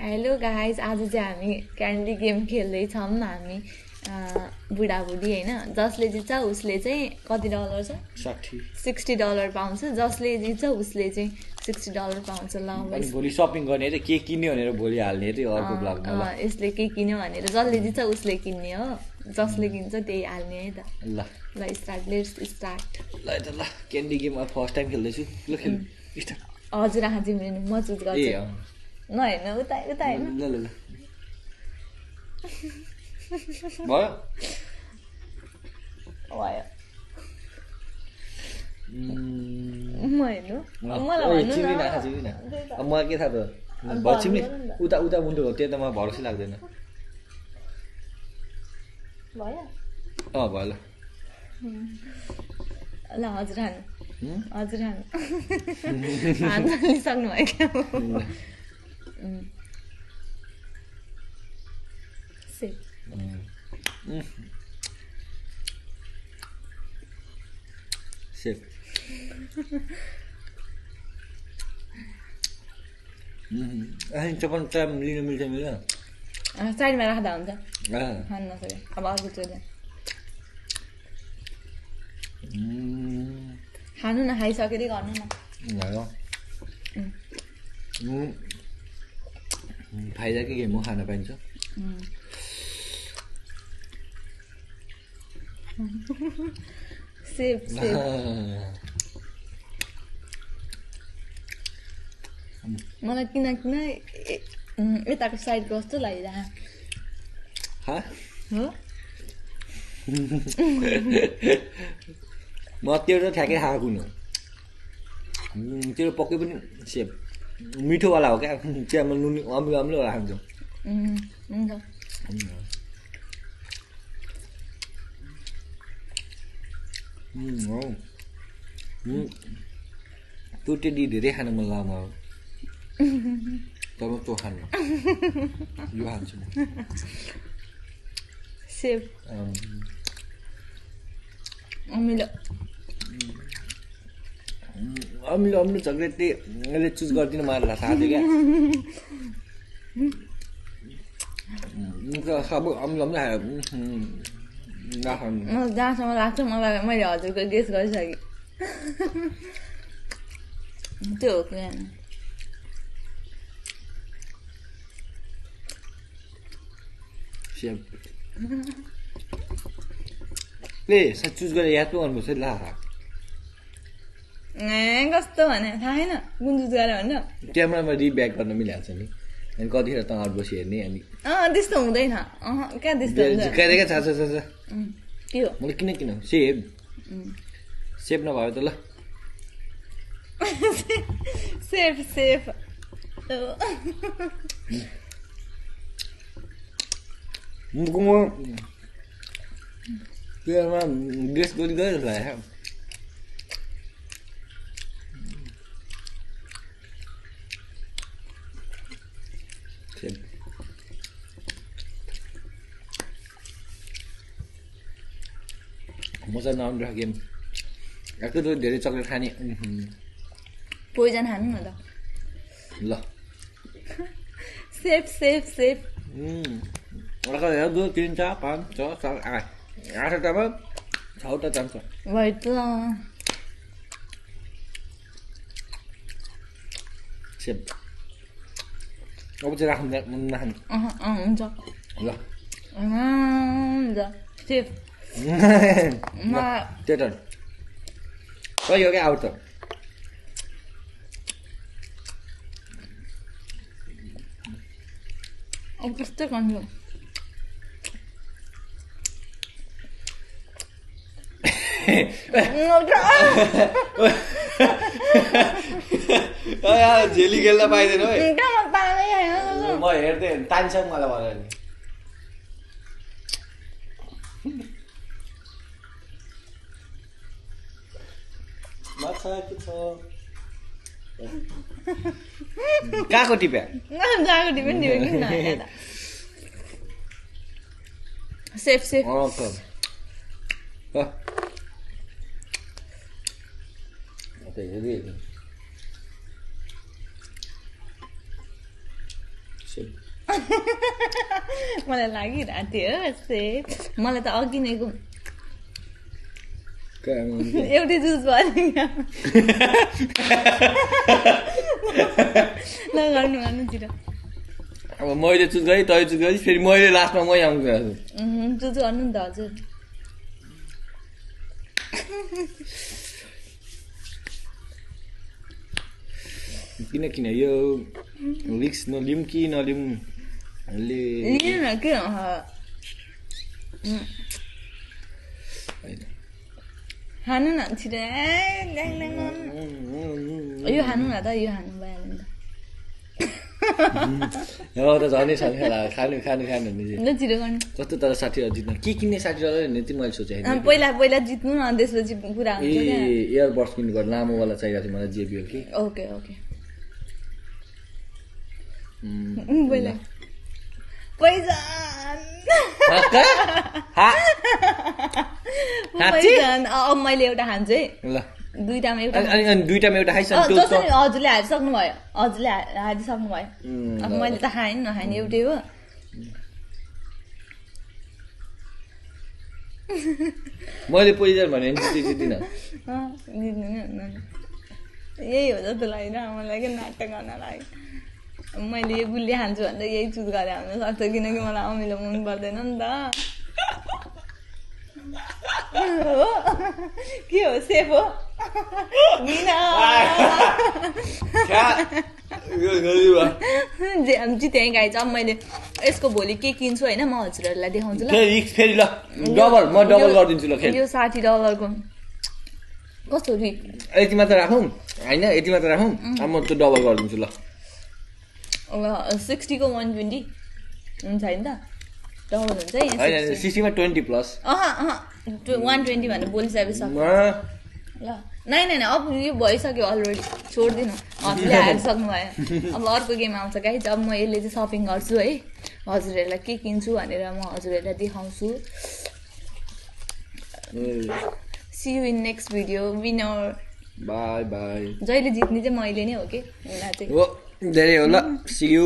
Hello guys, आज चाहिँ हामी क्यान्डी गेम खेल्दैछौँ। हामी बुढाबुढी होइन, जसले जित्छ उसले चाहिँ कति डलर छ? $60 पाउँछ। जसले जित्छ उसले चाहिँ $60 पाउँछ। ल अनि भोलि सपिङ गर्ने रे, के किन्यो भनेर भोलि हाल्ने रे अर्को ब्लगमा। यसले के किन्यो भनेर जसले जित्छ उसले किन्ने हो, जसले किन्छ त्यही हाल्ने है त। ल स्टार्ट, लेट्स स्टार्ट। ल क्यान्डी गेम फर्स्ट टाइम खेल्दैछु। ल खेल स्टार्ट। हजुर आजै म चुज गर्छु। नहेर्नु उता उता हेर्नु। ल ल ल भयो भयो म हेर्नु मलाई भन्नु न। अब मलाई के थाहा त भछिमले उता उता मुन्टो हो, त्यो त मलाई भरोसै लाग्दैन। भयो भयो ल ल हजुर हाल्नु, हजुर हाल्नु। हाल्नु सक्नुभयो क्या? सेप सेप चपन टाइम लिनु मिल्छ मिल्दैन? साइडमा राख्दा हुन्छ, खानु नसक्यो। अब अर्को चोटि खानु न, खाइसकेरै गर्नु न। फाइदा के गेम हो, खान पाइन्छ। सेप सेप मलाई किन किन यताको साइडको जस्तो लागिरहेको हो। म त्यो ठ्याक्कै खाएको कुन त्यो पक्कै पनि सेप मिठोवाला हो क्या। चियामा नुन अम्लो अम्लोवाला खान्छ। त्यो टेडी धेरै खान मन लाग्यो मलाई, तर म त्यो खान्न, यो खान्छु म। सेप अमिलो अमिलो अमिलो चक्लेटले मैले चुज गरिदिनु मलाई थाहा थियो क्या। सब अमिलो अमिलो खायो जहाँसम्म लाग्छ मलाई, मैले हजुरको गेस गरिसकेँ। त्यो हो कि ए चुज गरेर याद पो गर्नुपर्छ ला। कस्तो भने थाहा छैन कुन चुज गरे भनेर। क्यामेरामा रिब्याक गर्न मिलिहाल्छ नि, अनि कतिखेर त अगाडि बसी हेर्ने। अनि त्यस्तो हुँदैन, क्या त्यस्तो हुन्छ? के हो मैले किन किन सेप सेप नभयो त ल। सेफ सेफ त्यसमा गेस गरी गयो लाग्यो। मजा नआउनु गेम एक त धेरै चक्लेट खाने। पोइजन खानु न त। ल सेफ सेफ सेफ 1 2 3 4 5 6 7 8 8वटामा 6वटा जान्छ। भयो त सेप। अब चाहिँ राख्नु नखानु। हुन्छ ल हुन्छ सेफ। त्यो त सही हो क्या। आउट त अब कस्तो खान्छु? झेली खेल्न पाइँदैन म हेर्दै तान्छ मलाई भनेर नि। कहाँको टिप्या? सेफ सेफ मलाई लागिरहेको थियो यस्तै मलाई त अघि नैको एउटै जुस भयो गर्नुतिर अब मैले चुज गरेँ तै चुज गरेँ फेरि मैले लास्टमा मै आउँछु चुज गर्नु नि त हजुर किन यो रिक्स नलिउँ कि नलिउँ के खानु न छिटो यो खानु न त यो खानु भइहाल्यो नि त झनै छ खानु खानु खानु ल छिटो गर्नु कस्तो तर 60 जित्नु के किन्ने 60 डलर भन्ने चाहिँ मैले सोचेको पहिला जित्नु न त्यसपछि कुरा हुन्छ क्या इयरबड्स किन्नु पर्छ लामोवाला चाहिएको थियो मलाई JBL कि ओके पैसा अब मैले एउटा खान्छु है ल दुईटामा एउटा हजुरले हालिसक्नु भयो अब मैले त खाएँ नखाने एउटै हो मैले पोइजन भने जित्दिनँ यही हो जस्तो लाग्दैन मलाई के नाटक गर्न लाग्यो मैले यो गुलियो खान्छु भनेर यही चुज गरेर हुन सक्छ किनकि मलाई अमिलो मन पर्दैन नि त के हो सेफ हो जितेँ गाइज अब मैले यसको भोलि के किन्छु होइन म हजुरहरूलाई देखाउँछु ल फेरि ल डबल म डबल गरिदिन्छु ल यो $60 को कस्तो यति मात्र राखौँ होइन यति मात्र राखौँ अब म त्यो डबल गरिदिन्छु ल 60 को 120 हुन्छ होइन त डबल हुन्छ है 60 मा 20 प्लस 120 भनेर बोलिसकेपछि ल नै अब यो भइसक्यो अलरेडी छोडिदिनु हजुरले हालिसक्नु भयो अब अर्को गेम आउँछ गाइज अब म यसले चाहिँ सपिङ गर्छु है हजुरहरूलाई के किन्छु भनेर म हजुरहरूलाई देखाउँछु see you in next video winner bye bye जहिले जित्ने चाहिँ मैले नै हो कि हुन चाहिँ धेरै हो ल सी यु